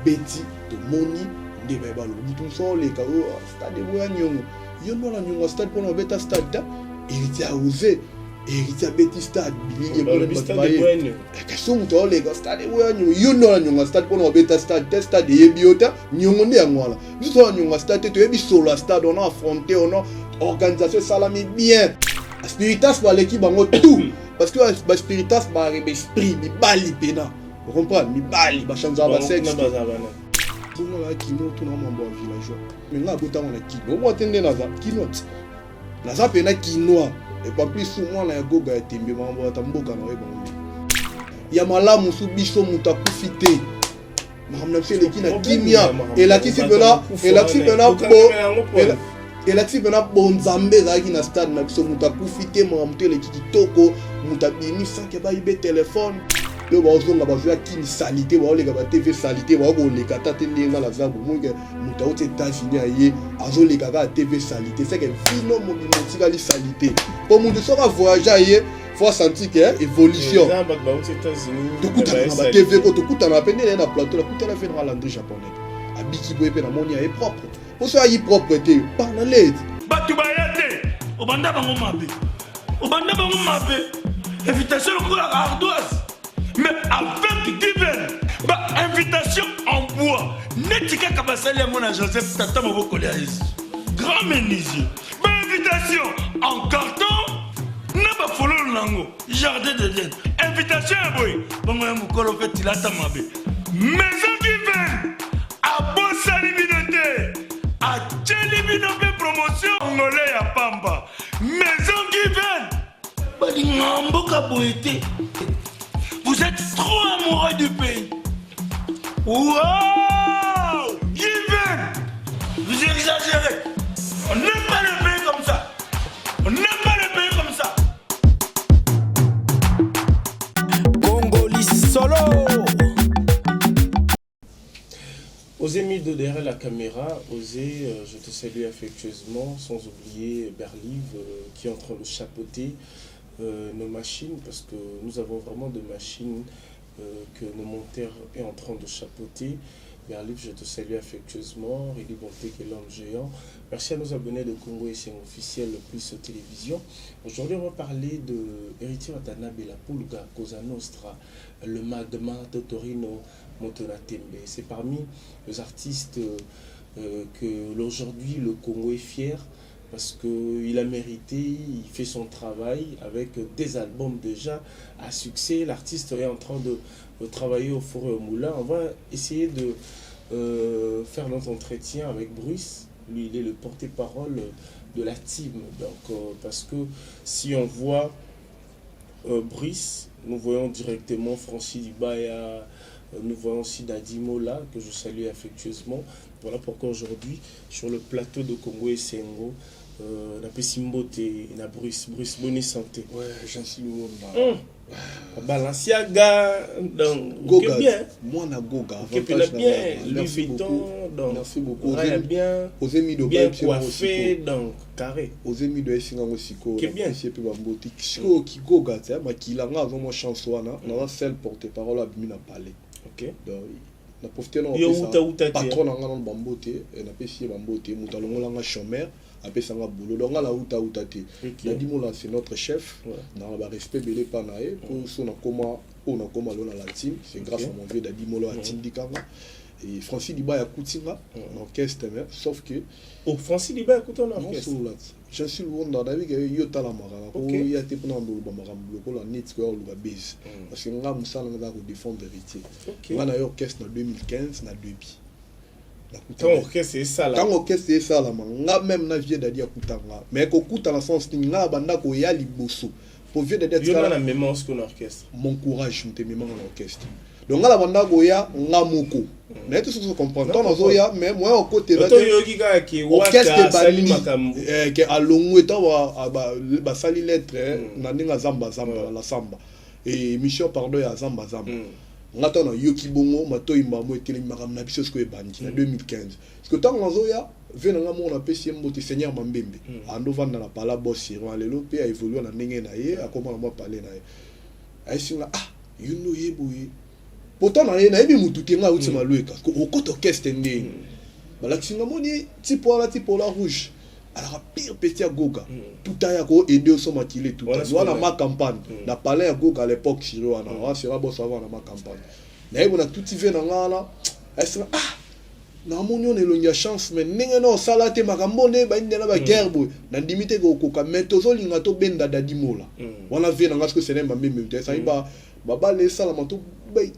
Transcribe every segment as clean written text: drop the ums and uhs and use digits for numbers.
Abeti tomoni nde baye baloba moto mosusu aoleka oyo oh, stade eboya niongo yo nde wana niongo ya stade mpona obeta stade ta héritier aose héritier abeti stade bilili emonani bato baye kasi moto aoleka stade eboya niongo yo nde wana niongo ya stade mpona obeta stade te stade eyebi yo te niongo nde yango wana biso toza na niongo ya stade te toyebi solo ya stade on a affronté on a organisation esalami bien spiritas baleki bango tout parce que baspiritas ba esprit mibali mpena ocomprendre mibali bachangeaka basexe bongo na kino tuna mambo ya villageois me nga abotama na kino omwa te nde naza kino ti naza mpena kinois epampli su mwana ya goga ya tembe makambo ata mboka na oyeba nde ya malamu su biso moto akufi te makambo na biso eleki na kimia elakisi mpena elakisi mpena elakisi mpena bonzambe ezalaki na stade na biso moto akufi te makambo te eleki kitoko moto abimi sanke bayibe telefone leo baozonga bazwi ya kini salite baoleka ba tv salite baokoleka ata te ndenge nga naza bomoke moto auti États-Unis aye azoleka kaka tv salite seke vino mobimba etikali salite mpo moto soki avoyage aye faut asentir ke évolution tokutana na ba tv ko tokutana mpe ndenge na plateau nakutana mpe na Landry japonais abiki boye mpe namoni aye propre mpo soki ayi propre te pana leti bato baya te obanda bango mabe obanda bango mabe invitation lokola ardoise mais avec given ba invitation en bois neti kaka basali yango na joseph tata mobokoli ya yesu grand menuisier ba invitation en carton na bafololo na yango jardin d'eden invitation ya boye bongo ya mokolo mpe tilata mabe maison given abosani bino te atyeli bino mpe promotion ngole ya pamba maison given balingaka mboka boye te vous êtes trop amoureux du pays wow given vous exagérez on n'aime pas le pays comme ça on n'aime pas le pays comme ça Congoli solo Osez Mido derrière la caméra, Osez, je te salue affectueusement, sans oublier Berlive qui est en train de chapeauter nos machines, parce que nous avons vraiment des machines que nos monteurs est en train de chapeauter. Berlive, je te salue affectueusement. Réli Bonté, qui est l'homme géant. Merci à nos abonnés de Congo et c'est officiel plus télévision. Aujourd'hui, on va parler de Héritier Watanabe, la Pulga, Cosa Nostra, le Magma, Totorino, Moto na Tembe. C'est parmi les artistes que aujourd'hui le Congo est fier parce qu'il a mérité, il fait son travail avec des albums déjà à succès. L'artiste est en train de travailler au four et au moulin. On va essayer de faire notre entretien avec Bruce. Lui, il est le porte-parole de la team. Donc, parce que si on voit Brice, nous voyons directement Francis Dibaya, nous voyons aussi Dadi Mola, que je salue affectueusement. Voilà pourquoi aujourd'hui, sur le plateau de Congo et Sengo, napesi mbote na Bruce. Bruce, bonne santé. Ouais, j'en suis Balenciaga, donc, Goga, bien. Mwana Goga, Ok, bien, Louis Vuitton, donc, merci beaucoup. Bien, Ozemi bien coiffé, donc, carré. Ozemi do esinga ngo siko. Ok, bien. Napesi pe bamboti. Siko ki Goga, tsa makila nga azo mo chance wana, na seul porte-parole abimi na palais. Ok. Donc, na profiter na Yo uta uta te. patron na nga nano bambote, napesi ye bambote, moto alongolanga chômeur, apesanga boulot. Donc nga na uta uta te. Dadi Mola c'est notre chef. Na ba respect belé pa na ye pour so na koma oyo na koma lo na la team, c'est grâce à mon vieux Dadi Mola atindikanga. Et Francis Dibaya akutinga na orchestre mais sauf que Oh, Francis Dibaya akuta na orchestre. Non, je suis Luanda nayebi ke yo talamaka nakoya te mpona koloba makambo lokola neti koya koluka base parce que nga mosala nga eza kodéfendre héritier. Nga na ye orchestre na 2015 na début. Ntango orchestre esalama. Ntango orchestre esalama, nga même na vieux Dadi akutanga mais kokuta na sens nini, nga na banda koya liboso po vieux Dadi atikala. Yo na mema osiko na orchestre. Mon courage moto ememanga na orchestre. Donc nga na banda koya nga moko naye te soki comprendre ntango nazoya mais moyen okotela te oyoki kaka ke orchestre ebandi ke alongwe ntango basali lettre na ndenge azamba zamba la samba émission pardon ya zamba zamba. Nga ntango nayoki bongo matoi mbamo etelemi makambo na biso sikoyo ebandi na 2015 parce que ntango nazoya ve na nga moko napesi ye mbote Seigneur Mambembe andovanda na pala boss siran lelo mpe aévolue na ndenge na ye akoma na mwa palais na ye ayesinga ah yo nde oye boye. Pourtant nayebi mutu te, ngai auti Malweka, okota orchestre ndenge balakisi nga, moni tipo wana, tipo la rouge, alaka pire petit ya Goga, tout aya ko aider oso makili tout wana ma campagne na palais ya Goga à l'époque. Siri wana wana sera boso avant na ma campagne, nayebi na tuti ve na nga wana asinga, ah, namoni oyo na elongi ya chance, mais ndenge na osala te makambo nde bayinde na baguerre boye, nandimi te kokoka. Mais tozolinga tobenda Dadi Mola wana, vie na nga soki sene mamembe te, esali babale esalama,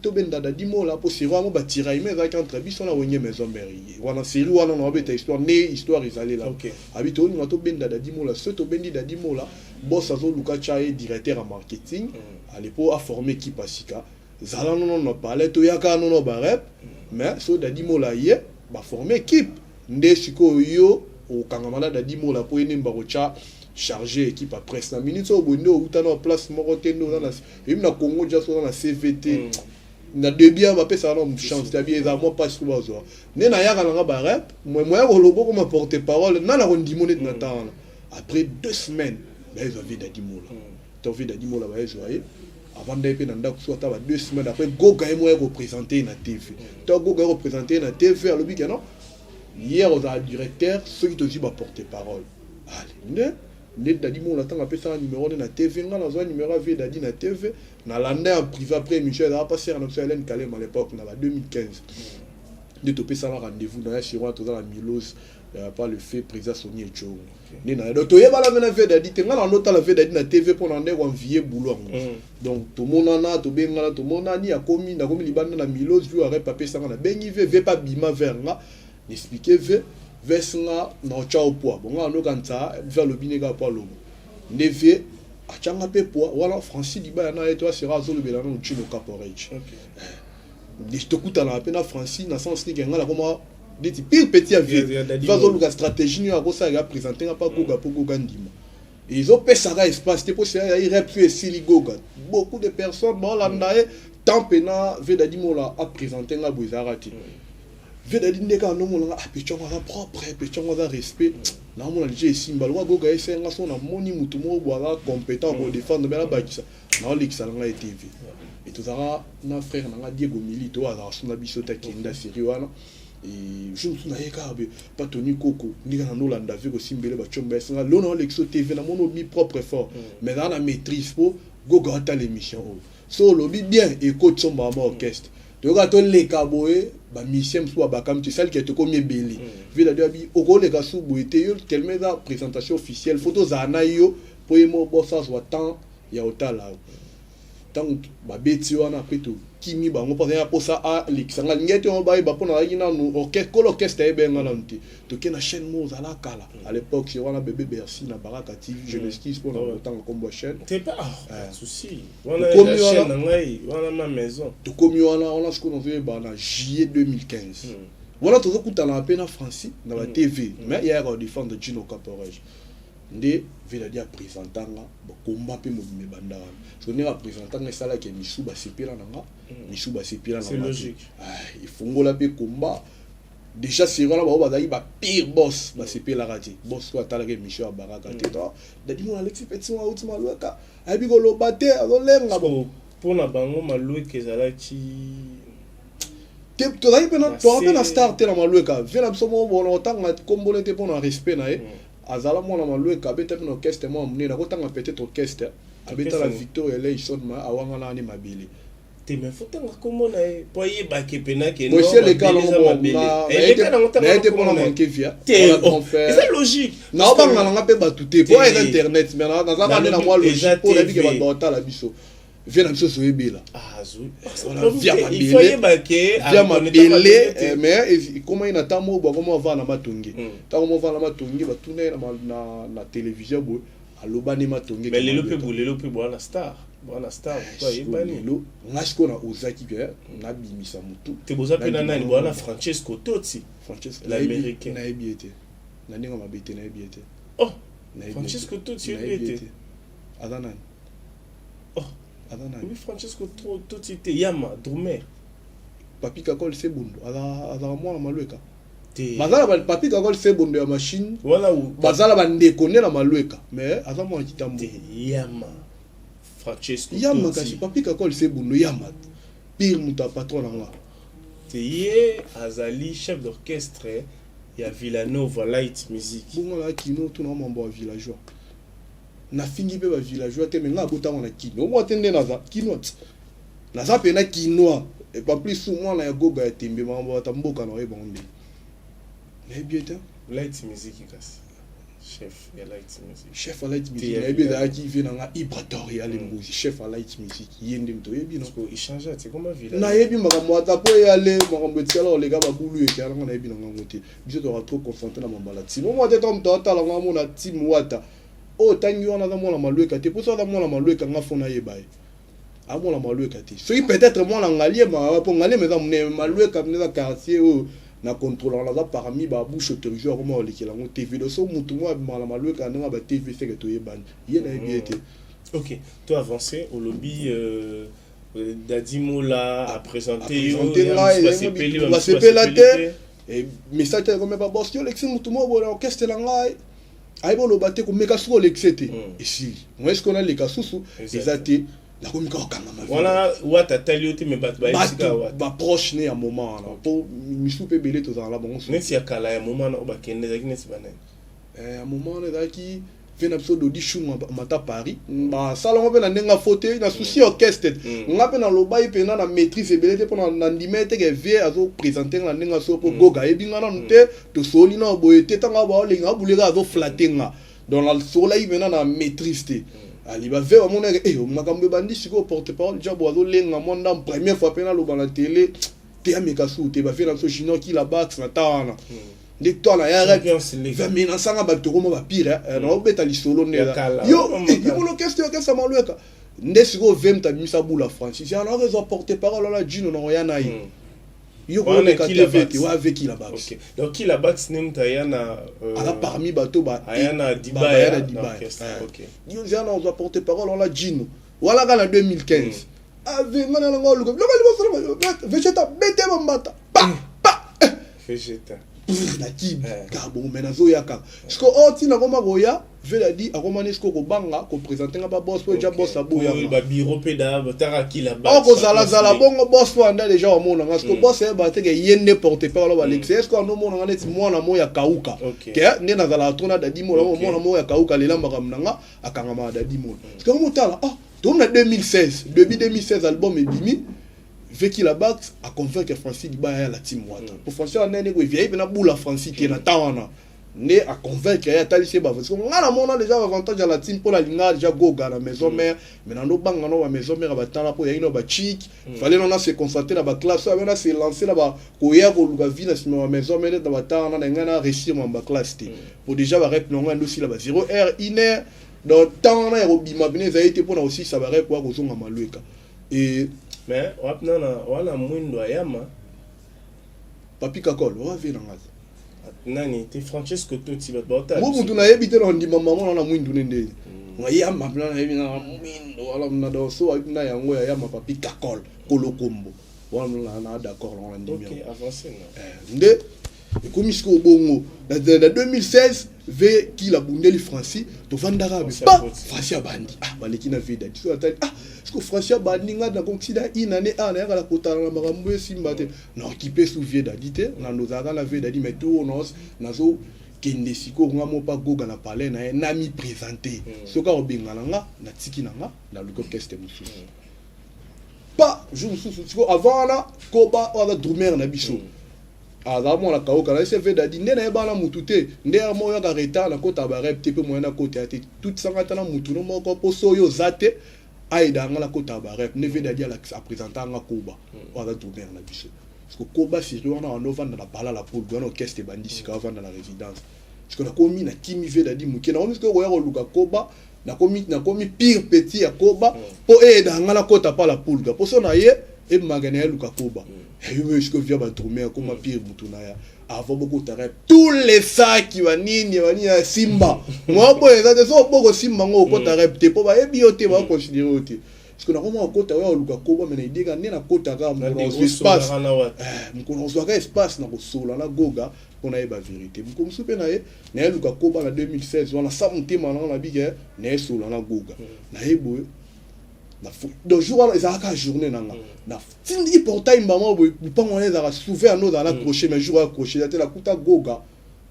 tobenda Dadi Mola mpo série yango batiraillement ezalaki entre biso na Wenge Maison Mère wana. Série wana na babeta histoire nde histoire ezali la abi, tolinga tobenda Dadi Mola. Soki tobendi Dadi Mola, boss azoluka tya ye directeur ya marketing ale mpo aforme équipe ya sika. Zala nono na palais, toyaka nono barep, mais so Dadi Mola ye baforme équipe nde sikoyo yo okangama na Dadi Mola mpo ye nde bakotya chargé équipe ya presse na minute oyo boye. Nde outa na place moko te, nde oza na eyebi na Congo dia, so oza na CV te na début ya bapesaka na chance te, abi eza mwa mpasi po bazwa. Nde nayaka nanga barep moya koloba okoma porte parole na kondimo neti na temps wana. Après 2 semaines bayezwa vie Dadi Mola to vie Dadi Mola, bayezwa ye, avanda ye mpe na ndako so ata ba 2 semaines. Après Goga ye moko ya koprésente ye na TV to Goga ye koprésente ye na TV, alobi ke non, hier ozala directeur soki tozwi baporte parole. Ale nde Dadi Mola, ntango apesaka numéro nde na TV, nga nazwa numéro ya vie Dadi na TV, nalanda en privé. Après émission ezalaka pa sere na biso Hélène Kalem à l'époque na ba 2015, nde topesaka rendez-vous na ya sur wana, toza na Milos par le fait président Soni Echogo nde na donc toyebana mpe na vie Dadi te. Nga na ndotala vie Dadi na TV mpo na nde koenvie boulot yango. Donc tomonana, tobengana, tomonani, akomi, nakomi libanda na Milos vu arep apesanga, nabengi ve ve pa bima vers nga, naexplike ve vese nga na otya o poids bon, nga ndokanisa ve alobi ne kaka po aloba nde ve atyanga mpe poids wana. Francis Libaya na ye to asera azolobela nano Chino Caporage, tokutanaka mpe na Francis na sens nike nga nakoma neti pire petit ya vie, azoluka stratégie nini akosalaka aprésente nga mpa Goga mpo Goga ndima ezopesaka espace te mpo sera yayi rep so esili Goga, beaucoup de personnes baolanda ye tant mpena ve Dadi Mola aprésente nga boye ezalaka te. Ve Dadi nde kaka ndomonanga, ah, petit yango aza propre, petit yango aza respect, naomona déjà esimba lokwa Goga esenga so namoni motu moko boye aza compétent kodéfendre mpe nabakisa naolekisa na ngai TV. E tozalaka na frère na nga Diego Milito oyo azalaka so na biso te, akenda série wana. Jour mosusu naye kaka be pa Tony Koko, ndenge na nolanda ve kosimbele bacomba esenga lelo naolekisa TV, namoni omi propre fort, mais azala na maîtrise mpo Goga atala émission oyo. So olobi bien ekoti so mbama orchestre, toyoka toleka boye bamusicien mosusu babakami to esaliki tokomi ebele. Vila abi okoleka su boye te, yo tellement eza présentation officielle, faut tozala na yo mpo ye mo boso azwa temps ya kotala yo. Ntango babeti wana, après tokimi bango mpo azali mposa alekisa nga, alingi ete bayeba mpo nazalaki nanu orchestre, kolo orchestre ayebenga nanu te. Toke na chaîne moko ozala kala à l'époque sur wana bébé Bercy na Baraka TV, je m'excuse mpona kotanga nkombo ya chaîne. C'est pas ah, souci wana chaîne na ngai wana ma maison. Tokomi wana wana sikoyo nazoyeba na juillet 2015 wana tozokutana mpe na Francis na ba TV, mais yayaka kodéfendre Gino Caporage nde veladi aprésentanga bakomba mpe mobima ebanda wana. So ndenge aprésentanga esalaki misu basepela na nga, misu basepela na nga, efongola mpe komba déjà série wana. Bango bazalaki bapire boss, basepelaka te. Boss oyo atalaka émission ya Baraka te, to Dadi Mona alexi petit moko auti Malweka, ayebi koloba te, azolenga. Bon, mpona bango Malweka ezalaki te, tozalaki mpe na star te na Malweka. Vie na biso moko bona kotanga kombole te mpona respect na ye. Azala mwana Malweka, abeta mpe na orchestre mwa monene, akotanga peut-être orchestre abeta na Victoria Eleison, ma awangana ani mabele. Te, mais faut tanga kombo na ye po ayebake mpena ke naye te mpona manke via. Eza logique. Naobanga nanga mpe bato te po eza internet, mais nazaka nde na mwa logique mpo nayebi ke bato baotala biso. Vie na biso zoyebela via mabele, mais ekomaki na ntango moko bakoma ovanda na Matonge. Ntango mo ovanda na Matonge, batuna ye na télévision boye, alobani Matonge. Mais lelo mpe, lelo mpe bwana star, bwana star moto ayebani. Lelo nga sikoyo na ozaki ke nabimisa motu. Te, boza mpe na nani, bwana Francesco Toti. Francesco l'Américain. Nayebi ye te, na ndenge mabe te, nayebi ye te. Oh, Francesco Toti oyebi ye te? Aza nani? Oh. Aza nani? Oyebi Francesco Toti te, Yama drummer? Papi Kakol Sebondo azalaka mwana Malweka. Baza na Papi Kakol Sebondo ya machine, baza na bandeko nde na Malweka, mais aza mwana Kitambo. Yama Francesco. Yama kasi Papi Kakol Sebondo, Yama. Pire moto ya patron na nga. Te, ye azali chef d'orchestre ya Villanova Light Music. Bongo na kino tuna mambo ya villageois, nafingi mpe bavillageois te. Me nga abotama na Kino, omwa te nde naza kinois ti naza mpena kinois. Et en plus mwana ya Goga ya Tembe, makambo bata mboka na oyebango nde nayebi ye te. Light Music, kasi chef ya Light Music. Chef ya Light Music Te ya nayebi Villanova. Ezalaki vie na nga Ibrator ya Lembuzi, chef ya Light Music, ye nde moto oyebi no. Parce que échange te koma Villanova. Nayebi makambo ata mpo eyale makambo etikala koleka babulu etikala nga nayebi na ngango te. Biso toka trop concentré na mambala team omwa te. To moto atala nga amona team Wata oyo otangi wana aza mwana Malweka te. Mposo aza mwana Malweka, nga fo nayeba ye amona Malweka te. Soki peut-être mwana Ngaliema, mpo Ngaliema eza monene, Malweka mene eza quartier oyo na contrôlaka, naza parmi babouche autorisée akoma kolekela yango TV. Donc so motu moko abimaka na Malweka ndenge ba TV seke toyebani ye, nayebi ye te. Ok, to avancer. Olobi Dadi Mola a présenté yo. Présente ngai, basepela te. Message te ekomi ba boss: yo olekisi motu moko boye na orchestre na ngai, ayebi oloba te, komeka soki olekisi te. Esili moi eske naleka susu eza te, nakomi kaka kokangama. Wana Wata atali yo te, me bato bayebisika bato Wata. Baproche ne ya moment wana, mpo misu mpe ebele tozala na bango. Neti ya kala ya moment wana oyo bakende ezalaki neti banani? Ya moment wana ezalaki ve na biso Dodi Shunga mata Paris, basalango mpe na ndenge afo te na souci orchestre. Nga mpe nalobai mpena na maîtrise ebele te, mpo na ndima ete ke vie azoprésente nga na ndenge aso, mpo Goga ayebi nga nanu te, tosoli na boye te. Ntango baolenga abuleka azoflatter nga, donc nasolaki mpena na maîtrise te. Ali bave bamonaka e makambo ebandi sikoyo. Porte parole Jabo azolenga mwa ndambo, première fois mpe naloba na télé te, ameka su te. Bave na biso Junior Kila Bax na ta wana nde to na ya Champions League. Menaçanga bato, tokoma bapire naobeta lisolo nde Ya eza. kala. Yo Oh, yibolo orchestre, orchestre Malweka nde sikoyo vem tabimisa bula Francis ya na ezwa porte parole wana Jino na oya na ye. Yo Wana koleka Kila TV Bax. te wa ve Kila Bax. Ok, donc Kila Bax nde moto aya na Aza parmi bato ba aya na baya Dibaya na na Dibaya. orchestre. Ok. Yo nzela na ozwa porte parole wana Jino wana kaka na 2015 ave nga na nango oluka biloko liboso Vegeta bete bambata pa pa. Vegeta. Na kibi Eh. kaka bongo, me nazoya kaka siko oyo ntina akoma koya veladi akoma ni siko kobanga koprésente nga baboss po eja boss aboyanga. Babiro mpe da bataka Kila Bax. Or kozalazala bongo, boss po anda déjà omonanga siko. Boss ayeba te ke ye nde porte parole balekisa ye. Siko anomonanga neti mwana moko ya kauka ke nde nazalaka trop na Dadi Mola. Mwana moko ya kauka lela makambo na nga akangamaka Dadi Mola. Siko motala, ah, tomi na 2016, début 2016, album ebimi, Veki la Bax aconvaincre Francis Dibaya ya la team Wata, po Francis wana ndenge eviayi mpena bula Francis te na temps wana nde aconvaincre ye, atalisi ye bavasi. Nga namona déjà avantage ya la team mpo nalinga déjà Goga na maison mère, mais nandobanga no ba maison mère batala mpo yaki no bachik fallait nona se concentrer na baclasse oyo abena se lancer na bakoya koluka vie na nsima ba maison mère na batala wana na ngai na réussir ma baclasse te, po déjà barep nango yando osila ba 0 heure, 1 heure. Donc temps wana ya kobima pene ezali te mpona kosilisa barep oya kozonga Malweka et Mais wapi nana wana mwindo ayama? Papi Kakol oa vie na nga te. Nani te, Francesco Toti, bato baotala. Mo mutu nayebi te na ndima mama na mwindu ne ndeni ngayamba mpena nayebi na mwindo wala na donc so ayebi na yango ya yama Papi Kakol Kolokombo wana na d'accord na ndimi Ok. yango. Avancé na Nde ekomi sikoyo bongo na 2016, ve Kila bundeli Francis, tovandaka be Francis pa aboti. Francis abandi, ah, baleki na ve Dadi so atali, ah, siko Francis abandi, nga na considère une année a nayaka na kotala na makambo esimba te, na okipe su vie Dadi te, na ndozalaka na vie Dadi, mais tour nazo kende sikoyo nga mo pa Goga na palais na ye na mi présente. Soki akobengana nga, natiki na nga, naluki orchestre mosusu. Pa jour mosusu sikoyo, avant wana koba oyo aza drummer na biso, azala mwana kauka na ese Dadi nde nayeba na mutu te nde ya moko yaka retard nakota barep te mpe moyen nakota ya te tutisanga ata na mutu no moko mpo so oyo oza te ayeda nga nakota barep nde ve Dadi aprésenta nga Koba oyo aza drummer na biso. Parce que Koba siri wana wana ovanda na pala la poule wana, orchestre ebandi sika ovanda na résidence. Parce que nakomi nakimi ve Dadi moke, nakomi sikoyo koya koluka Koba, nakomi pire petit ya Koba mpo eyeda nga nakota pa la poule, mpo so na ye ebimaka na ye luka Koba yo sikoyo via badrummer akoma pire mutu na ya avant bokotaka tous les saki banini banini ya simba mwa boye eza te. So oboko simba ngo okota rep te mpo bayebi yo te, baconsidere yo te. Parce que nakoma kokota oya koluka Koba, me na ideka nde nakotaka mokolo nazwa espace, mokolo nazwaka espace na kosola na Goga mpo nayeba vérité. Mokolo mosusu mpe na ye nayeluka Koba na 2016 wana sa motema nanga nabike nayesola na Goga naye boye. Donc jour wana ezalaka journée na nga. Natindiki portail mbama boye, lupango wana ezalaka souvent yango ozala na crochet, mais jour wana crochet eza te. Nakuta Goga,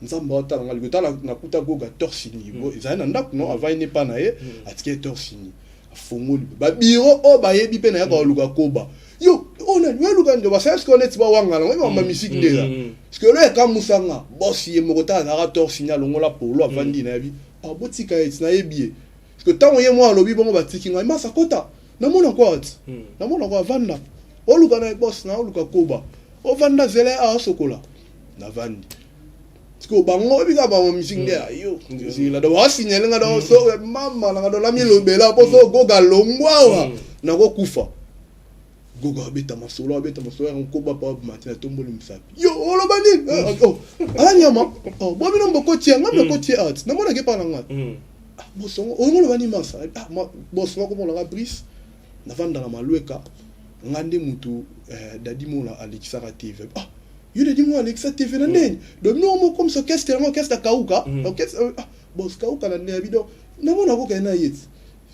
Nzambe aotala nga likolo, tala, nakuta Goga torse nu, ezali na ndako no, avandi ne pa na ye, atiki ye torse nu, afongoli babiro oyo bayebi mpe nayaka koluka koba yo oyo nani oyeluka nde basala sikoyo neti bawangana oyebi bamba misiki nde eza parce que elo ekamusanga boss ye moko, tala, azalaka torse nu, alongola polo, avandi, nayebi botika ye ti nayebi ye, parce que ntango ye moko alobi bongo, batiki ngai masa kota, namona kwa ti namona kwa avanda oluka na boss na oluka koba ovanda zela asokola, navandi sikoyo bango oyebi kaka bango misiki nde ayo zela, donc basignale nga, donc so mama nanga, donc namilobela mpo so Goga longwa awa nakokufa. Goga abeta masolo, abeta masolo yango, koba pa matin, atomboli mosapi: "Yo oloba nini? Oh, aza nyama bobino mbokotia nga mbokotie art namonaki epa na nga bosongo ongoloba nini masa bosongo akomonanga Brice, navanda na Malweka, nga nde mutu Dadi Mola alekisaka TV." "Ah, yo Dadi Mola alekisa TV na ndeni?" Donc bino mo comme orchestre yango, orchestre kauka, orchestre bos kauka na ndenge donc namona kokende na ye ti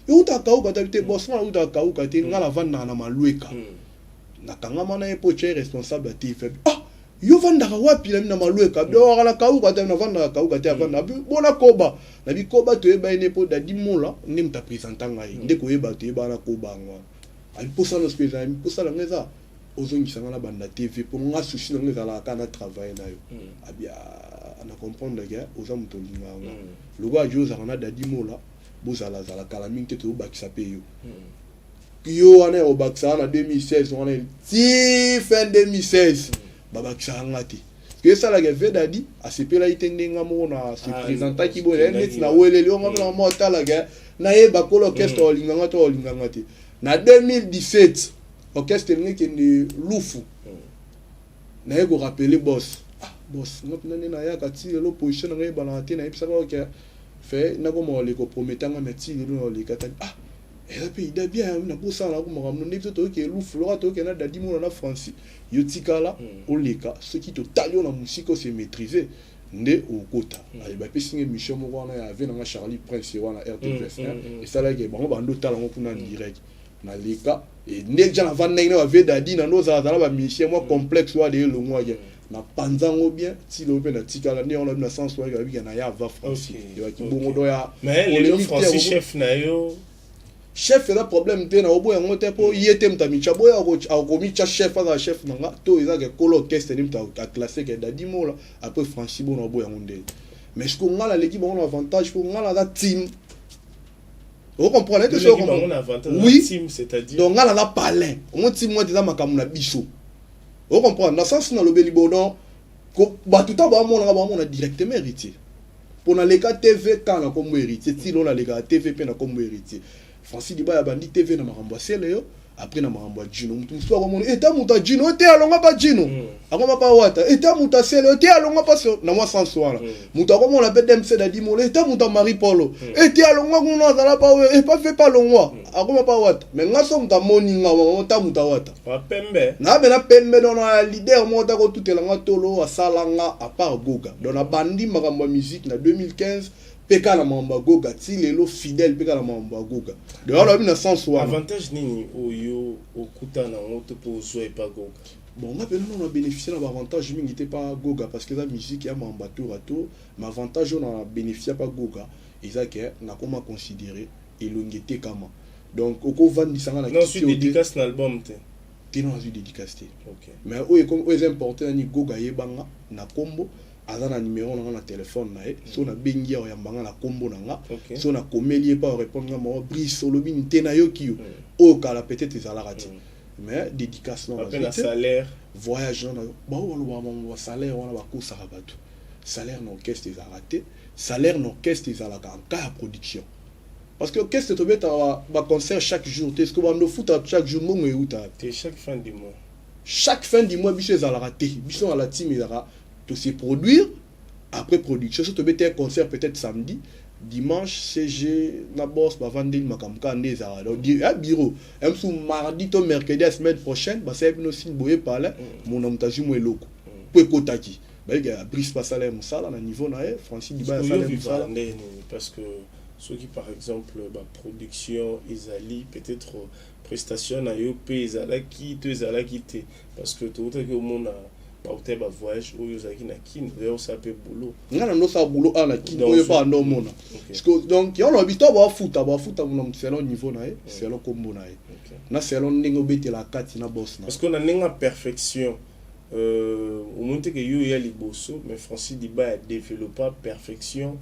eutaka kauka tabi te. Bos, nga nautaka kauka te, nga navandaka na Malweka, nakangama na ye mpo tie responsable ya TV. "Ah, yo vandaka wapi?" "Nami na Malweka." "Donc na kauka te?" "Navandaka kauka te, avanda bona koba na bikoba, toyeba ye ne mpo Dadi Mola nde moto apresenta ngai nde koyeba, toyeba na koba yango wana." Abi mposala soki ezali mposala nga eza ozongisa nga na banda TV, mpo nga souci na nga ezalaka kaka na travail na yo. Abi na comprendre ke oza moto olingaka nga, lokola yo ozalaka na Dadi Mola, bozalazala kala mingi te, tozobakisa mpe yo yo wana ya kobakisaka na 2016 wana ti fin 2016 babakisaka nga te, ke esalaka ve Dadi asepelaki te ndenge moko na se présentaki boye neti na weleli onga mpe na mama otalaka nayeba kolo orchestre olinganga to olinganga te. Na 2017 orchestre elingi ekende Lufu, naye korappeler boss: "Ah boss, nga mpena nde nayaka ti lelo position na ngai ebanaka te, nayebisaka oke fe nakoma koleka, oprometanga, mais ti lelo naoleka tani." "Ah, eza mpe ida bien, nakosala nako makambo nde biso toyoki Lufu loka, toyoki na Dadi Mona na Francis, yo tikala oleka, soki totali yo na mosika ose maîtrise nde okota." Bapesi nga émission moko wana ya ave nanga Charlie Prince wana RTPS, esalaki bango bando otala yango kuna en direct. Naleka nde ja navanda ndenge na bave Dadi na ndo ozalazala bamusicien mwa complexe wana elongwaki na panza yango bien ti lelo mpe natikala nde yango na sens wana babika na ya ava Francis ebaki bongo do ya. Mais lelo Francis chef na yo? Chef eza problème te, na oboya yango te, mpo ye te moto amitya boya akomitya chef, azala chef na nga to eza ke kolo orchestre nde moto aclasse ke Dadi Mola après Francis bona oboya yango ndenge. Mais ce que nga naleki bango na avantage, mpo nga naza team, ocomprendre ete? Oui, donc nga naza palin omo team moko eza makambo na biso, ocomprendre na sens nalobeli bo. Donc bato ta bamonanga, bamona directement Héritier, mpo naleka TV kaka na kombo Héritier, ti lelo nalekaka TV mpe na kombo Héritier. Francis Dibaya abandi TV na makambo ya sele yo, après na makambo ya Jino, motu mosusu akomona eta moto ya Jino te, alongwa pa Jino, akoma pa Wata, eta moto asele yo te, alongwa pa na mwa sens wana, moto akomona mpe DMC Dadi Mola, eta moto ya Marie Polo ete alongwa kuna, azala pa oyo epa fe pa alongwa, akoma pa Wata. Mais nga so moto amoni nga ta moto awata nabe na pembe, donc na leader moko ta kotutela nga tolo asala nga à part Goga. Donc nabandi makambo ya musique na 2015 mpe kaka na makambo ya Goga ti lelo, fidèle mpe kaka na makambo ya Goga. Donc wana babi na sens wana. Avantage nini oyo okuta nango to mpo ozwa epa Goga? Bon, nga mpena nano na bénéficie na baavantage mingi te pa Goga, parce que eza musique ya makambo ya tour à tour. Mais avantage oyo na bénéficie pa Goga eza ke nakoma considéré elongi etekama, donc okovandisa nga na dédicace na album te? Te, no nazwi dédicace te. Mais oyo eza important nani, Goga ayebanga na nkombo, aza na numéro na nga na telefone na ye, so nabengi ye oyamba nga na nkombo na nga, so nakomeli ye mpa orépondre nga: "Mao Brice, olobi nini te, nayoki yo." Oyo kala peut-être ezalaka te. Mais dédicace na salaire? Voyage wana bao balobaka bango basalaire wana, bakosaka bato. Salaire na orchestre ezalaka te. Salaire na orchestre ezalaka en cas ya production, parce que orchestre tobetaka baconcert chaque jour te. Ce que bando futaka chaque jour, mbongo eutaka te? Chaque fin du mois. Chaque fin du mois biso ezalaka te. Biso na la team ezalaka tose produire, après production so tobeti un concert peut-être samedi, dimanche CG na boss bavandeli makambo kaka nde ezalaka. Donc ya bureau mosusu mardi to mercredi ya semaine prochaine, basali bino signe boye pale mona moto azwi mo eloko mpo ekotaki, bayeke ya Brice basala ye mosala na niveau na ye, Francis Diba asala ye mosala. Parce que Soki par exemple baproduction ezali, peut-être prestation na yo mpe ezalaki to ezalaki te, parce que toutaki omona bauta bavoyage oyo ozalaki na Kine, oya osala mpe boulot. Nga na ndosala boulot awa na Kine oyo epa ando omona. Donc yango lobi to bafuta, bafuta mona selon niveau na ye, selon kombo na ye na selon ndenge obetela kati na boss na. Parce que na ndenge ya perfection, omoni te ke yo oya liboso, mais Francis Diba adevelopa perfection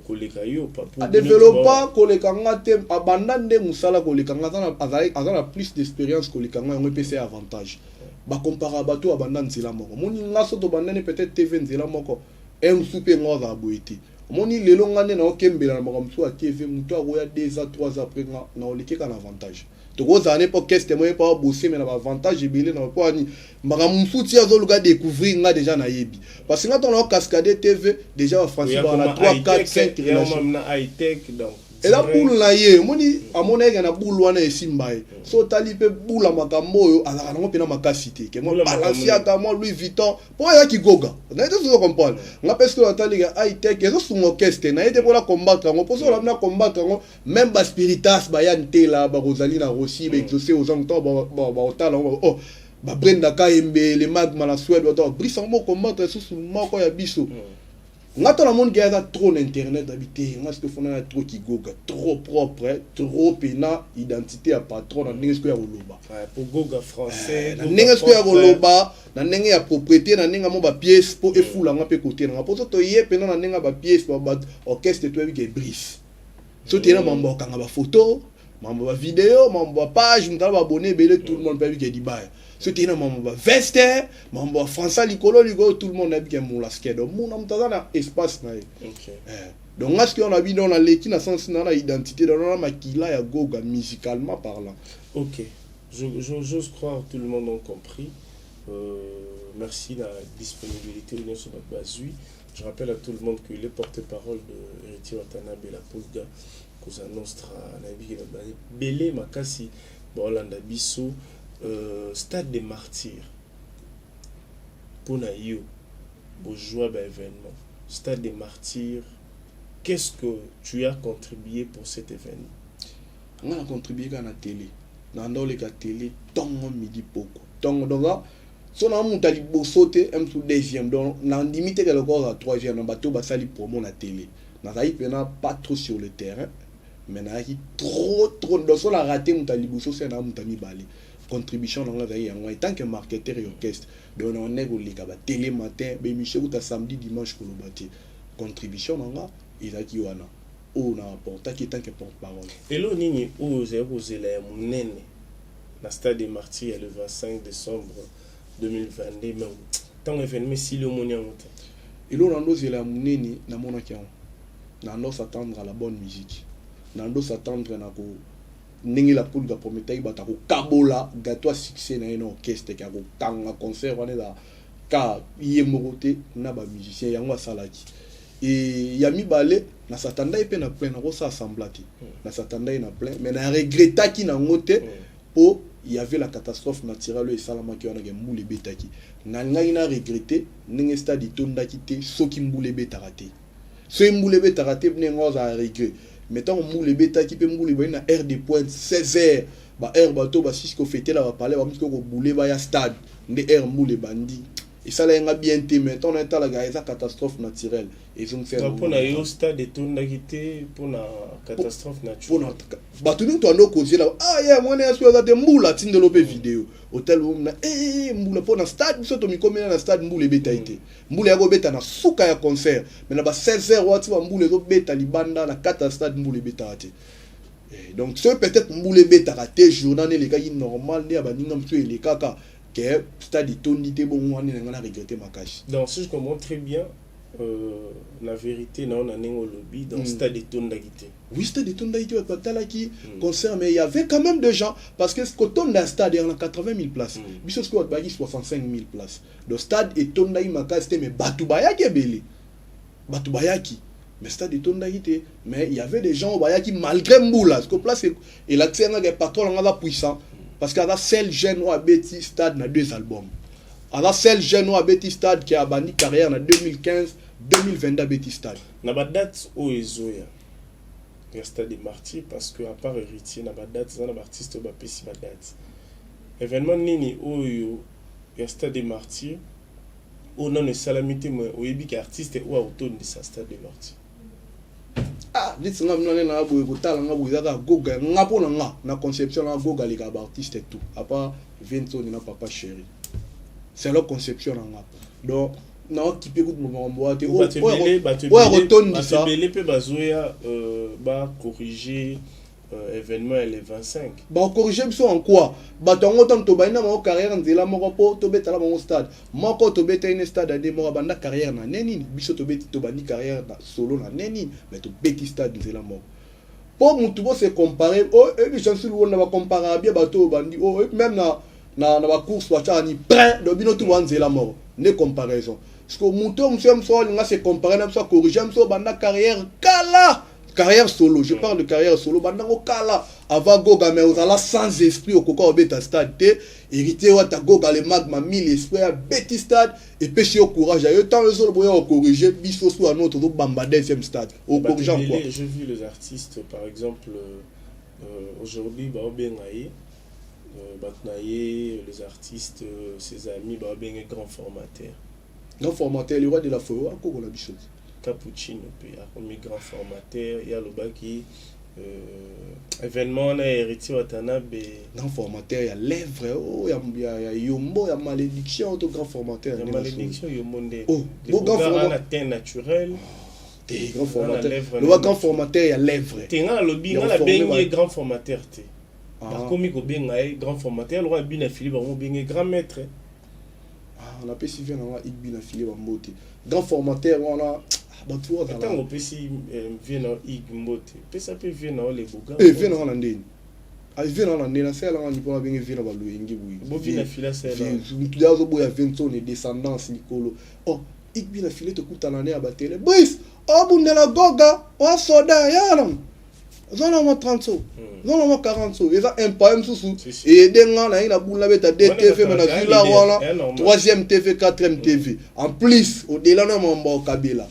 koleka yo? Adevelopa koleka nga te, abanda nde mosala koleka nga, aza na plus d'expérience koleka nga. Yango epesa ye avantage. Bakompara bato abanda nzela moko. Omoni nga so tobandani peut-être TV nzela moko, e mosu mpe nga azala boye te. Omoni lelo nga nde naokembela na makambo mosusu ya TV, moto akoya 2 ans, 3 ans après nga, naolekeka na avantage. Tokozala ne mpo orchestre moye mpo abose, me na baavantage ebele na mpo ani makambo mosusu ti azoluka découvrir, nga déjà nayebi, parce que nga ntango nao cascade TV déjà, bafrancis baa na 3, 4, 5 relation na high-tech, donc eza boule na ye. Omoni, amona eke na boule wana esimba ye. So otali mpe boule ya makambo oyo azalaka nango mpena makasi te, ke mwa Balenciaga, mwa Louis Vuitton, mpo ayaki goga na ye te. Sozo comprendre nga mpe soki natali ke high-tech ezosunga orchestre na ye te mpona combattre yango, mpo soki olabi na combattre yango, même baspiritas baya ntela bakozali na Rossi, baexaucé ozango ntango baotala yango, oh, babrenda kayembe le magma na Suède, bato Brice yango mocombattre lisusu moko ya biso. Nga to namoni ke aza trop na internet, abi te. Nga soki ofanda na trop kigoga, trop propre, trop pena identité ya patron na ndenge soki ya koloba. Goga français. Na ndenge soki ya koloba, na ndenge ya propriété, na ndenge mo bapièce mpo efulanga mpe kote nanga, mpo so toye mpena na ndenge ya bapièce, orchestre toyebi ke Brice. So toye na mambo ya kokanga bafoto, mambo ya bavideo, mambo ya page, moto ala babone ebele, tout le monde mpe ayebi ke Dibaya. So toye na mambo ya baveste, mambo ya français likolo likolo, tout le monde ayebi ke Molaske. Donc mona moto aza na espace na ye. Donc nga soki wana bino naleki na sens na identité, donc na makila ya goga musicalement parlant. Ok, j'ose croire tout le monde a compris. Merci la disponibilité nyonso bato bazwi. Je rappelle à tout le monde qu'il est porte-parole de Héritier Watanabe La Pulga Cosa Nostra. Nayebi ke bato ebele makasi baolanda biso. Stade des Martyrs, mpona yo bozwa baévénement Stade des Martyrs, qu'est-ce que tu as contribué pour cet événement? Nga na contribué kaka na télé, na nda oleka télé ntongo, midi, poko, ntongo. Donc so na moto ya liboso te, mosu deuxième, donc nandimi te keloko oza troisième na bato basali promo na télé. Nazalaki mpena pas trop sur le terrain, mais nazalaki trop trop. Donc so na raté moto ya liboso, se na moto ya mibale. Contribution na nga ezalaki yango en tant que marketeur et orchestre. Donc na ndenge koleka batélé matin, baémission kuta samedi, dimanche, koloba te. Contribution na nga ezalaki wana oyo na apportaki en tant que porte parole. Elo nini oyo ozali kozela ya monene na Stade des Martyrs ya le 25 décembre 2022, mais ntango événement esili omoni yango te? Eloko na ndozela ya monene, namonaki yango. Na ndo s'attendre à la bonne musique, na ndo s'attendre na ko ndenge La Pulga prometaki bato akokabola gâteau ya succès na ye na orchestre, ke akokanga concert wana eza ka ye moko te na bamusicien. Yango asalaki. E ya mibale, nasatanda ye mpe na plein, nakosala semblant te, nasatanda ye na plein, mais na regretaki nango te, mpo y avait la catastrophe naturelle oyo esalamaki wana, ke mbula ebetaki. Nalingaki na regrete ndenge stade etondaki te soki mbula ebetaka te. Soki mbula ebetaka te, ndenge ozala regret. Mais ntango mbula ebetaki mpe mbula ebandi na heure de pointe, 16 heures, baheure bato basisi kofetela bapale, bamusi kobule baya stade, nde heure mbula ebandi, esala nga bien te. Mais ntango nayetalaka, eza catastrophe naturelle. Mpona yo stade etondaki te mpona catastrophe naturelle? Bato mingi toando kozela, ah ye mwana ya soki aza te, mbula atindelo mpe video hotel na mbula mpo na stade. Biso tomikomela na stade, mbula ebeta ye te. Mbula ya kobeta na suka ya concert, mais na ba 16 heures wati bambula ezobeta libanda. Na kati ya stade mbula ebetaka te. Donc soki peut-être mbula ebetaka te, journée wana elekaki normal nde ya baninga mosusu elekaka, ke stade etondi te bongo, wana na ngai na regrete makasi. Donc si je comprends très bien, la vérité na na ndenge olobi, donc stade etondaki te? Oui, stade etondaki te. Bato batalaki concert, mais il y avait quand même des gens, parce que kotonda ya stade yaka na 80 000 places, biso sikoyo bato bayaki 65 000 places. Donc stade etondaki makasi te, mais bato bayaki ebele. Bato bayaki, mais stade etondaki te. Mais il y avait des gens oyo bayaki malgré mbula, parce que place elakisi yanga ke patron nanga aza puissant, parce que aza seul jeune oyo abeti stade na deux albums, aza seul jeune oyo abeti stade ke abandi carrière na 2015, 2022 abeti stade. Na badate oyo ezoya. Ya Stade des Martyrs, parce que à part Héritier na badate, eza na baartiste oyo bapesi badate. Événement nini oyo ya Stade des Martyrs oyo nano esalami te, mais oyebi ke artiste oyo akotondisa Stade des Martyrs? Ah, neti nga mna nde na boye, kotala nga boye, ezaka Goga. Nga, mpo na nga, na conception na Goga aleka baartiste tout à part Ventoni na Papa Chéri, c'est leur conception na nga. Donc naokipe kutu makambo wa te. Bato Oyo akotondisa. ebele mpe bazoya bacorrige événement ya le 25. Bakocorrige biso en quoi? Bato yango, ntango tobandi na bango carrière nzela moko, mpo tobetala bango stade moko, tobeta ine stade ane moko. Abanda carrière na ne nini? Biso tobeti, tobandi carrière na solo na ne nini? Mais tobeti stade nzela moko. Mpo mutu bose compare, oyebi, Chansil Wonda, bacomparaka bien bato oyo bandi même na bacourse, batiaka ni plein. Donc bino tu bwa nzela moko nde comparaison, parce que moto oyo mosu ya mosu alinga se compare na biso, acorrige biso. Banda carrière kala, carrière solo, je parle de carrière solo, bandango kala avant Goga, mais ozala sans esprit, okoka obeta stade te. Héritier Wata, Goga le Magma, mille esprit, abeti stade, epesi yo courage ayo. Ntango ezoloba oya ocorrige biso, su ano tozobamba deuxième stade, ocorrige en quoi? J'ai vu les artistes, par exemple, aujourd'hui baobenga ye, bato na ye, les artistes, ses amis, baobenga grand formateur. Grand formateur, le roi de la forêt, akokola biso. Cappuccino mpe akomi grand formateur. Ye alobaki événement wana ya Héritier Watanabe. Grand formateur ya lèvre oh, ya yombo ya malédiction to grand formateur? Ya malédiction, yombo nde. Oh, bo grand formateur na teint naturel. Te, grand formateur, loba grand formateur ya lèvre. Te, nga nalobi, nga nabengi ye grand formateur te. Bakomi kobenga ye grand formateur lokola Bina Fili, bango obenge grand maître. Ah, napesi vie nanga Igbi na Fili bambote. Grand formateur wana, bato. Ntango opesi vie na Ig mbote, pesa mpe vie na Oleboga. Vie nanga na ndeni, vie nanga na ndeni asalelanga ni mpona abenge vie na baloyenge. Boye mutu azoboya Ventone, descendance likolo. Oh, Igbi na File, tokutana ne ya batele Brice, obundela Goga, oasoda yana ozana mwa 30 so, ozana mwa 40 so, eza impaye mosusu eyede nga naye na bula beta d TV, mais nazwi la wana 3e TV, 4e TV. En plus, au-delà na mambo okabela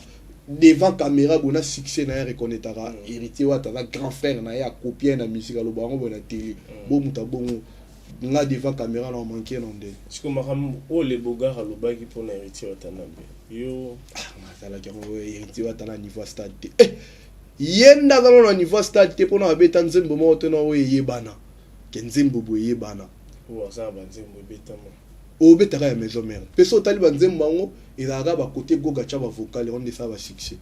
devant caméra boye na succès na ye, reconnaîtraka Héritier Wata aza grand frère na ye, akopie na musique, aloba yango boye na télé. Bo moto abongo nga devant caméra na omanke na nde. Siko makambo oyo Lebogar alobaki mpona Héritier Watanabe, yo? Azalaki yango Héritier Wata na niveau stade te. Ye nde aza nano na niveau stade te, mpona babeta nzembo moko te na oyo eyebana ke nzembo boye eyebana. Oyo aza na banzembo ebetama. Obetaka ya Maison Mère mpe so otali banzembo yango, ezalaka bakote Goga tya bavocal, yango nde esala basuccès,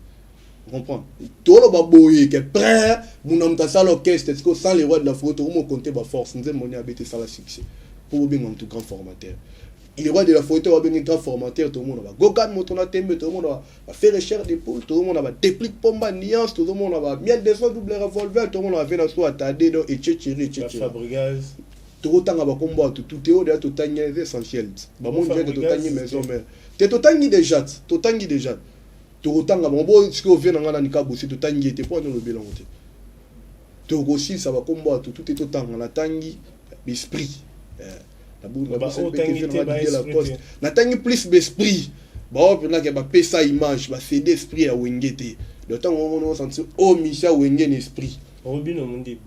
comprendre? Toloba boye ke près muna moto asala orchestre siko sans le roi de la forêt, tokomo compter baforce. Nzembo ni abeti esala succès mpo bobenga moto grand formateur? Le roi de la forêt te babengi grand formateur. Tomona bagogan moto na tembe, tomona bafere chair de poule, tozomona badéplique pomba nuance, tozomona bamiel de son double revolver, tomona bave na so atade donc echecheri echecheri. Tokotanga bakombo ya tutu te. Oyo deya totangi eza essentiel. Bamoni ke totangi Maison Mère te, totangi déjà, totangi déjà, tokotanga bango bo sikoyo. Vie na ngai nani kabosi, totangi ye te mpo ani olobela yango te. Tokosilisa bakombo ya tutu te, totanga. Natangi baesprit, natangi plus baesprit bao mpenzake bapesa image, bacd esprit ya Wenge te. Donc ntango omona osentir o misia Wenge na esprit. Robino Mundibu.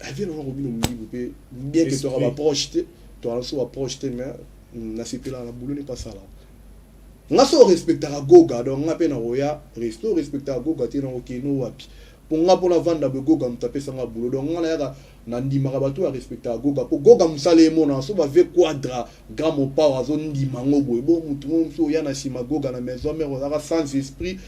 Avie nanga Robino Mundibu mpe, bien que toka baproche te, toka so baproche te, mais nasepelaka na bulo ne pasala nga. So orespectaka Goga, donc nga mpe nakoya respect. Orespectaka Goga te, nakokende wapi? Mpo nga mpona vanda boye, Goga moto apesanga bulo. Donc nga nayaka, nandimaka bato oyo arespectaka Goga, mpo Goga mosala emonana. So bave Quadra, grand mopao azondima yango boye. Bo motu mo mosu oya na nsima Goga na Maison Mère, ozalaka sans esprit.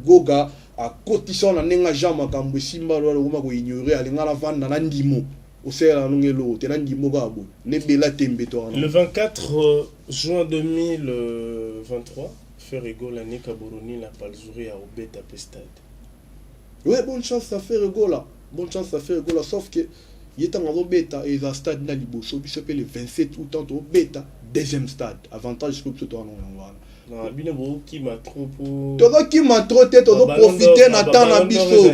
Goga akotisa na ndenge Jean makambo esimba, loa lokoma koignore. Alinga navanda na ndimo, osalela nongo eloko te na ndimo kaka boye nebela tembe to. Le 24 juin 2023, Ferre Gola nika Boroni na Palzuri ya obeta pe stade. Ouais, bonne chance à Ferre Gola, bonne chance à Ferre Gola, sauf que ye ntango azobeta eza stade na liboso. Biso mpe le 27 août ntango tobeta deuxième stade, avantage sikoyo biso towana yango wana. Bino bokima trop po Tozokima trop te, tozoprofite na temps na biso.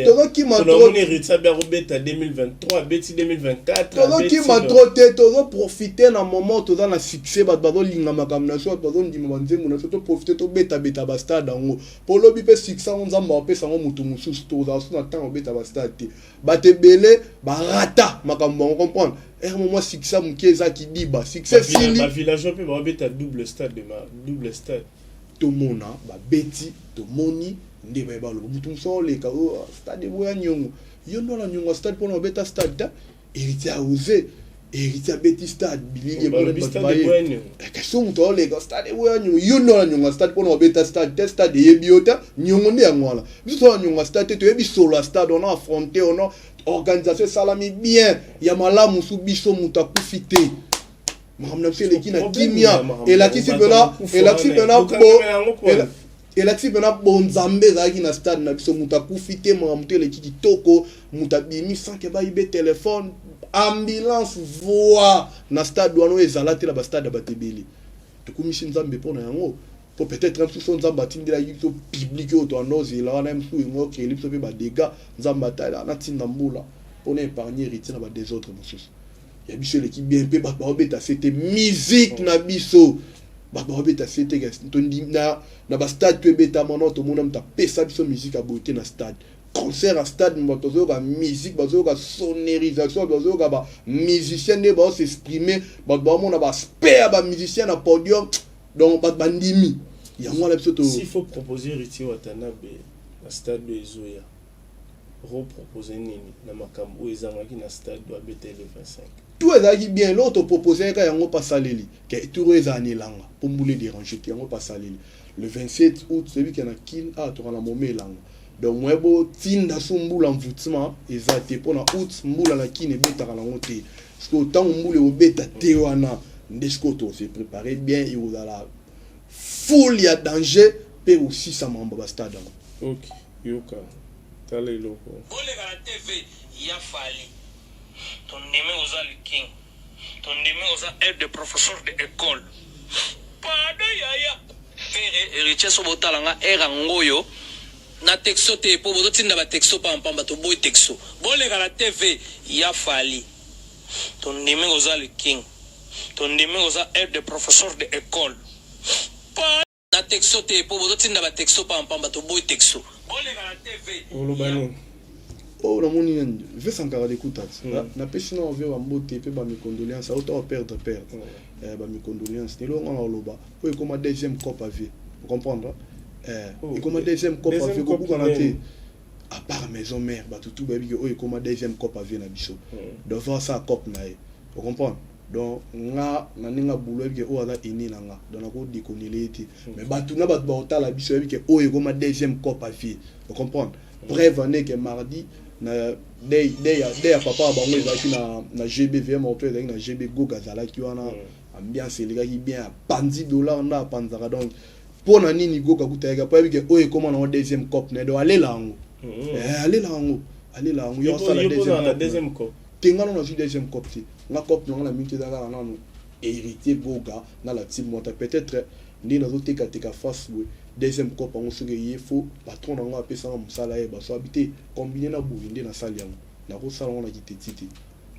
Tozokima trop. Héritier abe akobeta 2023, abeti 2024. Tozokima trop te, tozoprofite na moment toza na succès. Bato bazolinga makambo na biso, bato bazondima banzembo na biso. Toprofite, tobetabeta bastade yango, mpo lobi mpe succès yango Nzambe apesa yango motu mosusu, tozala so na ntango obeta bastade te. Bato ebele barata makambo yango, comprendre ere moment succès moke eza kidiba, succès fini. Bavillageois mpe babeta double stade de double stade. Tomona babeti, tomoni nde baye baloba motu mosusu aoleka oyo stade eboya niongo. Yo nde wana niongo ya stade mpona obeta stade te. Héritier aose, Héritier abeti stade, bilili ebonani, bato baye. So moto aoleka stade eboya niongo, yo nde wana niongo ya stade mpona obeta stade te. Stade eyebi yo te, niongo nde yango wana. Biso toza na niongo ya stade te, toyebi solo ya stade. On a affronté, on a organisation esalami bien ya malamu. Su biso moto akufi te, makambo na biso eleki na kimia. Elakisi mpena bonzambe ezalaki na stade na biso. Moto akufi te, makambo te, eleki kitoko. Moto abimi sans que bayibe telefone, ambulance voi na stade wana oyo ezala te na bastade ya bato ebele. Tokumisi Nzambe mpo na yango, po peut-être mosusu Nzambe atindelaki biso public oyo toanda ozela wana, mosusu yango okeli biso mpe badégâts. Nzambe atala, natinda mbula mpona épargne Héritier na badésordre mosusu. Ya biso eleki bien mpe bato baobeta se te musique na biso, bato baobeta se te na bastade to ebetama na tomona moto apesa biso musique ya boye te na stade. Concert ya stade, bato bazoyoka musique, bazoyoka sonorisation, bazoyoka bamusicien nde baos'exprime, bato baomona baaspect ya bamusicien na podium. Donc bato bandimi yango wana biso. S'il faut proposer Héritier Watanabe na stade oyo ezoya, repropose nini na makambo oyo ezangaki na stade oyo abeta le 25? Tout ezalaki bien. Eloko topropose kaka yango pasaleli ke tour oyo ezala na elanga mpo mbula edérange te. Yango pasaleli le 27 août, toyebi ke na Kine awa toka na mome elanga. Donc moye botinda so mbula mvutima eza te mpo na août, mbula na Kine ebetaka nango te. Parce que ntango mbula ekobeta te wana nde sikoyo tose préparer bien, ekozala full ya danger mpe kosisa makambo ya bastade yango. Ok, yoka, tala eloko. Boleka na TV ya Fally. Tondimi oza le king, tondimi oza aide de professeur de école. Pardon yaya. Frère Héritier, so botala nga ere yango oyo na texto te, mpo bozotinda batexto pampamba. Toboyi texto. Boleka na TV ya Fally. Tondimi oza le king, tondimi oza aide de professeur de école. Na texto te, mpo bozotinda batexto pampamba. Toboyi texto. Boleka na TV. Oloba nini? Oyo namoni nani, ve Sankara Dekuta. Napesi na ove bambote mpe bamicondoléance auta operdre perdre bamicondoléance. Lelo nga na oloba oyo ekoma deuxième cope à vie, comprendre, ekoma deuxième cope à vie, kobukana te. À part Maison Mère, bato tu bayebi ke oyo ekoma deuxième cope à vie na biso. Donc asala cope na ye, ocomprendre. Donc nga na ndenge ya bulo, yebi ke oyo aza aîné na nga, donc nakodekonele ye te. Mais bato na bato baotala biso, yebi ke oyo ekoma deuxième cope à vie, ocomprendre. Preuve ane ke mardi na deuil ya papa ya bango ezalaki na GBVM oto ezalaki na GB, Goga azalaki wana, ambiance elekaki bien, apanzi dollar nda apanzaka. Donc mpo na nini Goga kutayaka? Mpo yebi ke oyo ekoma nango deuxième cope na ye. Donc alela yango, alela yango, alela yango. Yo asala deuxième cope. Te, nga nano nazwi deuxième cope te. Nga cope nanga na minute eza kaka nano Héritier Goga na la team Wata. Peut-être nde nazotekateka face boye, deuxième cope yango soki eye, fo patron nango apesanga mosala yeba so abi te combine na boye nde nasali yango, nakosala yango na kiteti te.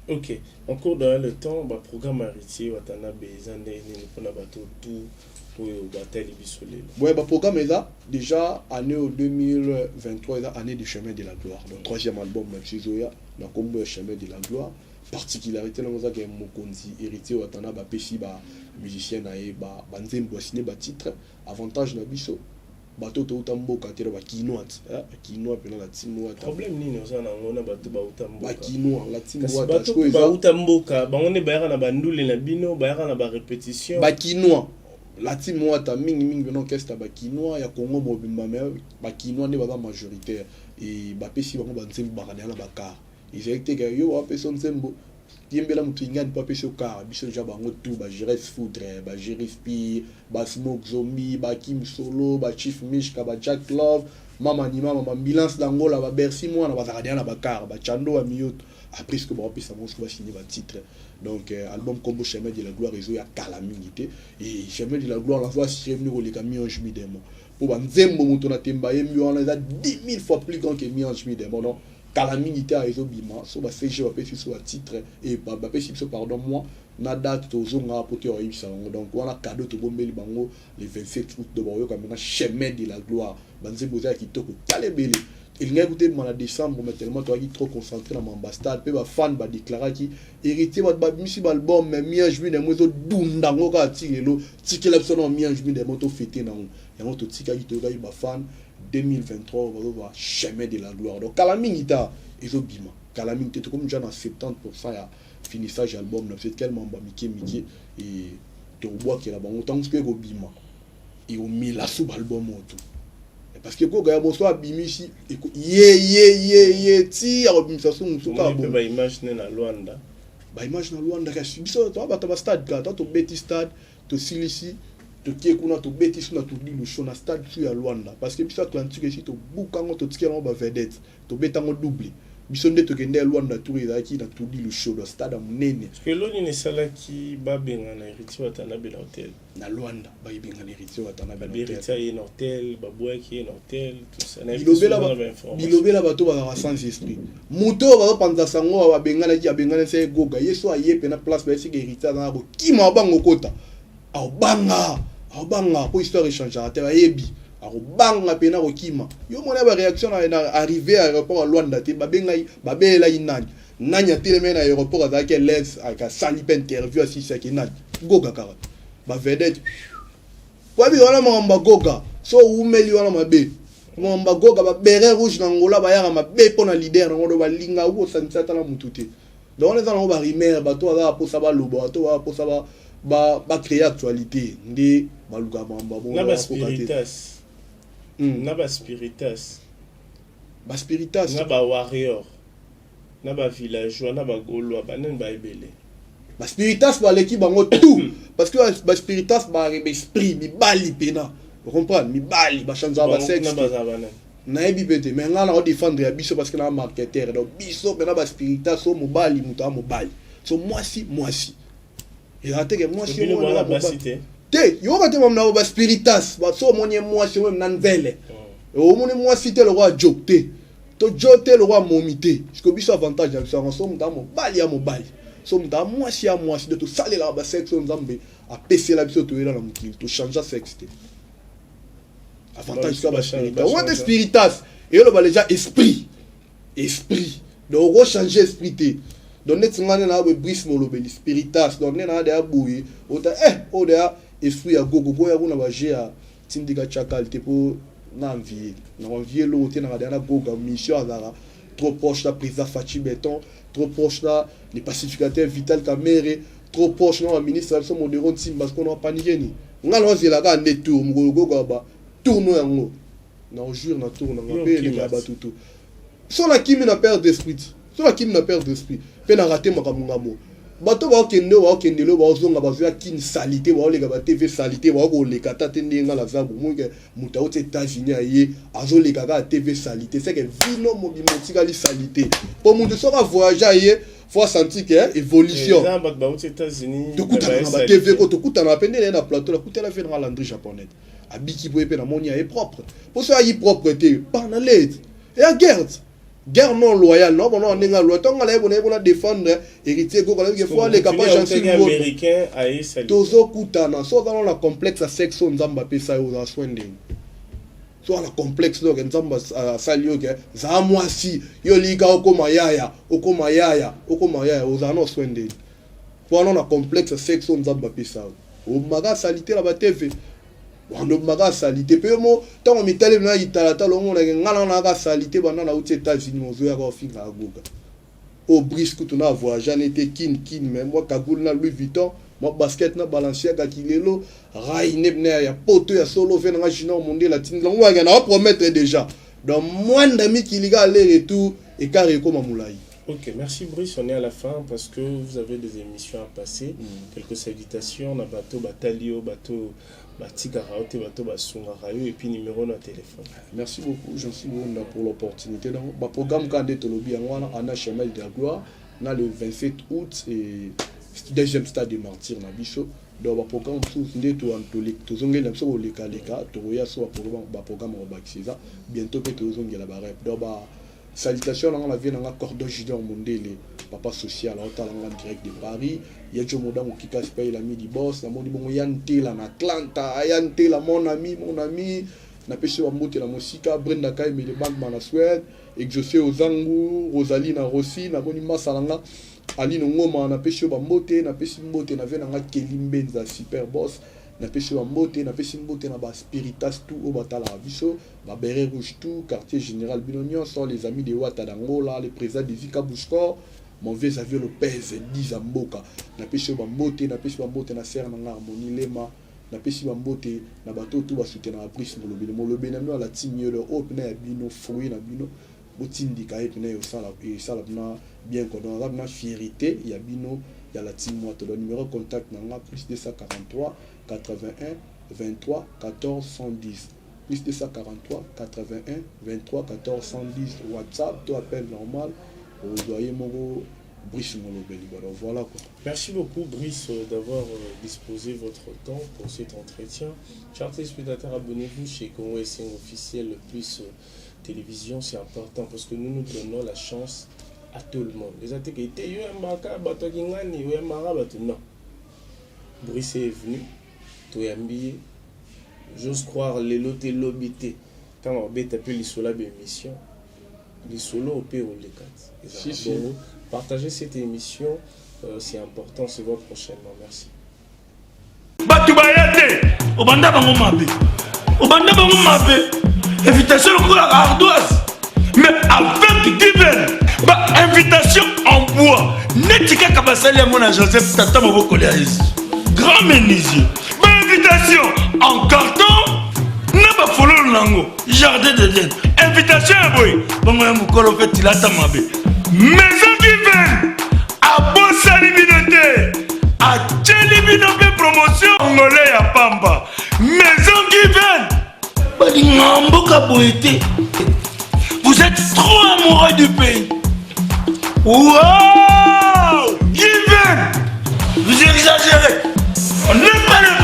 Ok, encore dans le temps, baprogramme Héritier Watanabe eza ndenge nini mpona bato tout oyo batali biso lelo? Boye, baprogramme eza déjà année oyo 2023 eza année du chemin de la gloire. Donc troisième album na biso ezoya na nkombo ya Chemin de la gloire. Particularité nango ezaka mokonzi Héritier Watanabe apesi bamusicien na ye banzembo, basine batitre. Avantage na biso bato touta mboka te, na bakinois, bakinois mpena na team Wata. Problème nini oza nango na bato bauta mboka? Bakinois, la team Wata. Bato bauta mboka, bango nde bayaka na bandule na bino, bayaka na barépétition. Bakinois, la team Wata, mingimingi mpena orchestre ya bakinois ya Congo mobimba, mais bakinois nde baza majoritaire. E bapesi bango banzembo, bakadaya na bakar. Ezalaki te ke yo bapesa nzembo. Yembela moto ingani mpo apesi yo kara. Biso deja bango tout, ba Jires Foudre, ba Jeris Pire, ba Smoke Zombie, ba Kim Solo, ba Chief Mishka, ba Jack Love, Mama ni Mama, ba Ambulance d'Angola, ba Bercy Mwana, bazalaka deja na bakar, ba Chando, ba Miyoto. Après ce que baopesa bango soki basigne batitre. Donc album kombo Chemin de la Gloire ezoya kala mingi te. Et Chemin de la Gloire nazo assuré bino koleka Mi-ange Mi-démon, mpo banzembo moto na temba ayembi wana eza 10 000 fois plus grand que Mi-ange Mi-démon. Donc kala mingi te ezobima. So ba CG bapesi biso batitre e bapesi biso, pardon, moi na date, tozonga po te oyebisa bango. Donc wana cadeau tobombeli bango le 27 août. Donc bakoyoka maintenant Chemin de la Gloire, banzembo eza ya kitoko. Tala ebele elingaki kuta ebima na décembre, mais tellement toyaki trop concentré na mamba stade mpe bafan badéclaraki Héritier, bato babimisi baalbum, mais Mi-ange Mi-démon ezodunda yango kaka ti lelo. Tikela biso na Mi-ange Mi-démon, tofete nango yango. Totikaki, toyokaki bafan. 2023 bazozwa Chemin de la Gloire. Donc kala mingi ta ezobima, kala mingi te. Tokomi déjà na 70 ya finissage album na biso. Etikali mambo ya mike mike e tokobwakela bango ntango soki ekobima, ekomela su baalbum oyo tout, parce que koka ya boso abimisi ye ye ye ye ti akobimisa su mosusu kaka. Mpe baimage ne na Lwanda. Baimage na Lwanda, kasi biso toa bato ya bastade kaka. Ta tobeti stade, tosilisi, tokie kuna, tobeti su na Tudilu show na stade su ya Lwanda, parce que biso Atlantique esi tobuka yango, totikela yango bavedette, tobeta yango double. Biso nde tokende ya Lwanda, tour ezalaki na Tudilu show do stade ya monene. Elo nini esalaki babengana Héritier Watanabe na hotel? Na Lwanda bayebengana Héritier Watanabe. Babi Héritier aye na hotel, babwaki ye na hotel, tout ça. Bilobela, bato bazalaka sans esprit. Moto oyo bazopanza sango babenganaki, abenganaki se Goga. Ye so aye mpe na place, bayesika Héritier aza na kokima, bango kota, akobanga, akobanga mpo histoire echangeaka te. Bayebi akobanga mpe na kokima. Yo mona baréaction na arrivé ya aéroport ya Lwanda te. Babengai, babeyelaki nani? Nani atelemi na aéroport? Azalaki élève, asali mpe interview, asisaki nani? Goga kaka bavedette. Wabi wana makambo bagoga so owumeli wana mabe. Makambo bagoga, baberet rouge na Ngola bayaka mabe mpo na leader nango. Do balinga okosangisa ata na mutu te. Donc wana eza nango barumeur. Bato baza baposa baloba, bato baza baposa bacréer actualité nde balukaka makambo. Na baspiritas, na baspiritas. Baspiritas. Na bawarrior, na bavillageois, na bagaulois, banani baebele? Baspiritas baleki bango tout, parce que baspiritas baesprit mibali pena comprendre, mibali bachangeaka basexe. Nayebi mpe te, mais ngai na odéfendre ya biso parce que na marketeur. Donc biso mpena baspiritas, so mobali, moto ya mobali, so mwasi, mwasi. Ezala teke mwasi te, yoka te. Mamna baspiritas, so omoni mwasi omemi na nzele, omoni mwasi te lokola joke te, to jo te lokola momi te. Parce que biso avantage na biso yango, so moto ya mobali ya mobali, so moto ya mwasi ya mwasi. Donc tosalelaka basexe oyo Nzambe apesela biso, toyela na mokili, tochange sexe te. Avantage ka baspiritas wana te. Spiritas eyoloba déjà esprit, esprit. Donc okochange esprit te. Donc neti nga nde na boye, Brice Molobeli, spiritas. Donc nde na deya boye, ota oyo deya esprit ya gogo koya kuna baje ya tindika tiakali te mpo na envie na envie eloko te. Nanga deya na goga mission, azalaka trop proche na président Fatshi Béton, trop proche na le pacificateur Vital Kamerhe, trop proche na baministre na biso Modero Ntimba. Parce qu'on apanike ni nga na ozelaka nde tour mokolo goga ba tourno yango na ojure na tour nanga mpe eleka bato tu. So nakimi na perte d'esprit, so nakimi na perte d'esprit mpe na rate makambo ngambo. Bato baokende oyo baokendele oyo baozonga, bazoya kini salité, baoleka ba TV salité, baokoleka ata te. Ndenge nga naza bomoke, moto auti États-Unis aye, azoleka kaka TV salité, c'est que vino mobima etikali salité. Mpo moto soki avoyage aye, faut asentir que évolution. Tokutana na batv ko, tokutana mpe nde naye na plateau, nakutana fe nanga Landry Japonais, abiki boye mpe namoni aye propre. Mpo so ayi propre te, pana lete eya guerre, guerre non loyale. No bona ndenge aloi ntongo nga naye bona défendre Héritier Goko, nayebi ke faut aleka pa Gentil. Tozokutana. So oza na complexe ya sexe oyo Nzambe apesa yo, ozala soin ndenge so wana complexe. Donc Nzambe asali yo ke zala mwasi, yo lika okóma yaya, okóma yaya, okóma yaya, ozala na soin ndenge po wana na complexe ya sexe oyo Nzambe apesa yo. Obimaka asali te na batv wanda, obimaka asali te. Mpe yo mo ntango mitali na italatala, omonake nga na nayaka asali te. Banda nauti États-Unis, ozoyaka ofingaka Goga oyo Brice kutu na voyage nete kin kin, mais mwa cagoule na Louis Vuitton, mwa basket na Balenciaga, kilelo rai ne na ya poto ya solo ve nanga Junior Mondele atindela ngo waka na promettre déjà. Donc mwanda mikili ka aller retour, écart ekoma molai. Ok, merci Brice, on est à la fin parce que vous avez des émissions à passer, quelques salutations, na bato batalio, bato batikaka yo te, bato basungaka yo, et puis numéro na téléphone. Merci beaucoup, Jean-Cy Wonda, pour l'opportunité. Donc, ba programme quand tolobi yango wana ana chemin de la gloire na le 27 août et deuxième stade de martyr na biso. Donc ba programme mosusu nde tozongeli na biso kolekaleka, tokoya so ba programme kobakisa eza bientôt mpe tozongela ba rep. Donc ba salutation nanga na vie nanga Cordon Junior Mondele, papa social, aotala nga direct de Paris. Ya Jo Modango Kikasi pe l'ami du boss, namoni bongo ya Ntela na Atlanta, ya Ntela, mon ami, mon ami, napesi bambote na mosika. Brenda Kaimele Bankman na Suède, Exaucé Ozangu, Rosalie na Rossi, namoni masala nga Aline Ngoma, napesi yo bambote. Napesi mbote na vie nanga Keli Mbenza, super boss, napesi yo bambote. Napesi mbote na baspiritas tout oyo batalaka biso, baberet rouge tout, quartier général, bino nyonso, les amis de Wata d'Angola, le président de Zika Bouchkor, mon vieux Xavier Lopez Diza Mboka, napesi yo bambote. Napesi bambote na sere nanga Harmonie Lema. Napesi bambote na bato oyo tu basoutenaka Brice Molobeli. Molobeli na bino alati mielo oyo mpena ya bino, fruit na bino, botindika ye mpena esala mpena bien quoi. Donc aza mpena fierté ya bino ya la team Mwato. Donc numéro contact na nga, plus 243 81 23 14 110, plus 243 81 23 14 110, WhatsApp to appel normal, ozwa ye moko Brice Molobeli. Donc voilà quoi. Merci beaucoup Brice d'avoir disposé votre temps pour cet entretien. Chers téléspectateurs, abonnez-vous chez Congo SN officiel plus télévision, c'est important parce que nous nous donnons la chance à tout le monde. Les athées qui étaient bato kingani, bato non. Brice est venu, toyambi, j'ose croire lelo te lobi te. Tant on beta pe lisolo ba émission, lisolo pe oleka. Si, si. Partagez cette émission, c'est important, on se voit prochainement. Merci. Bato baya te, obanda bango mabe, obanda bango mabe, invitation lokola ardoise, mais avec Given, ba invitation en bois neti kaka basali yango na Joseph tata mobokoli ya Yesu, grand menuisier, ba invitation en carton na bafololo nango jardin d'Eden, invitation ya boye bongo ya mokolo mpe tilata mabe. Maison Given abosani bino te, atieli bino mpe promotion ngole ya pamba. Maison Given balinga mboka boye te. Vous êtes trop amoureux du pays. Wow, Given, vous exagérez, on n'est pas le